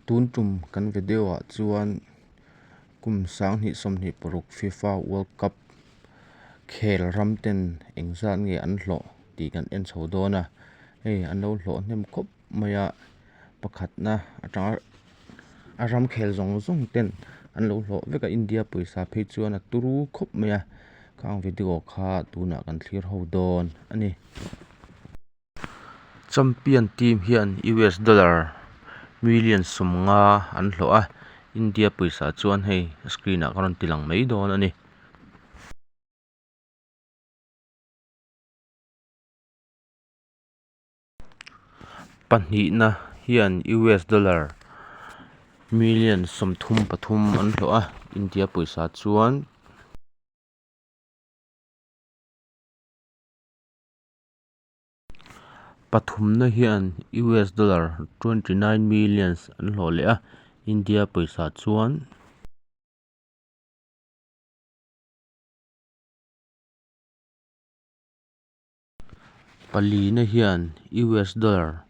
Tun tum kan video ah chuan kum 2026 FIFA World Cup khel ram ten engzat nge an hlawh tih kan en chho dawn a, hei an lo hlawh hnem khawp mai a, pakhatna atanga a ram khel zawng zawng ten an lo hlawh vek a, India pawisa phei chuan a turu khawp mai a, khang video kha tunah kan thlir ho dawn a ni. Champion team hian US dollar million 50 an hlawh a, India pawisa chuan hei screen ah ka rawn ti lang mai dawn a ni. Pahnihna hian US dollar million 33 an hlawh a, India pawisa chuan. Pathumna hian US dollar 29 millions an hlawh leh a, India pawisa chuan. Palina hian US dollar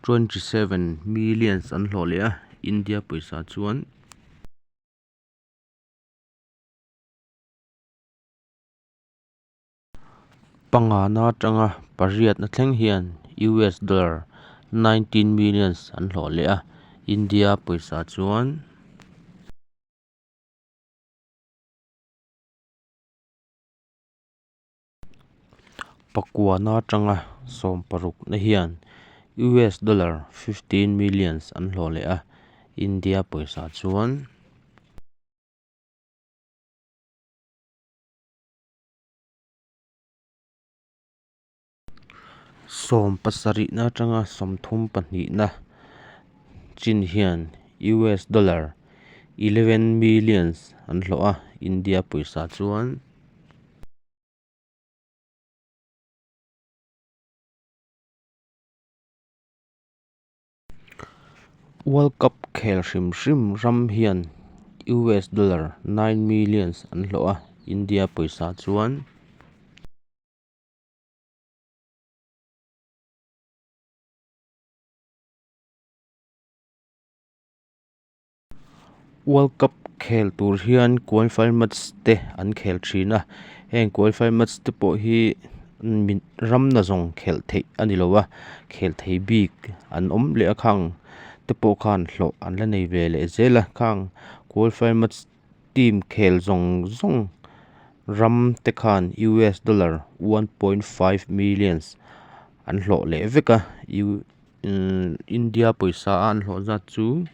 27 millions an hlawh leh a, India pawisa chuan. Pangana atanga pariatna thleng hian US dollar 19 millions an hlawh leh a, India pawisa chuan. Pakuana atanga sawmparukna hian US dollar 15 millions an hlawh leh a, India pawisa chuan. Sawmpasarihna atanga 32na chin hian US dollar 11 millions an hlawh a, India pawisa chuan. World Cup khel hrim hrim ram hian US dollar 9 millions an hlawh a, India pawisa chuan. World Cup khel tur hian qualify match te an khel thin a, heng qualify match te pawh hi ram na zawng khelh theih a ni lo a, khel thei bik an awm leh a khang te pawh khan hlawh an la nei ve leh zel a, khang qualify match team khel zawng zawng ram te khan US dollar 1.5 millions an hlawh leh vek a, India pawisa a an hlawh zat chu.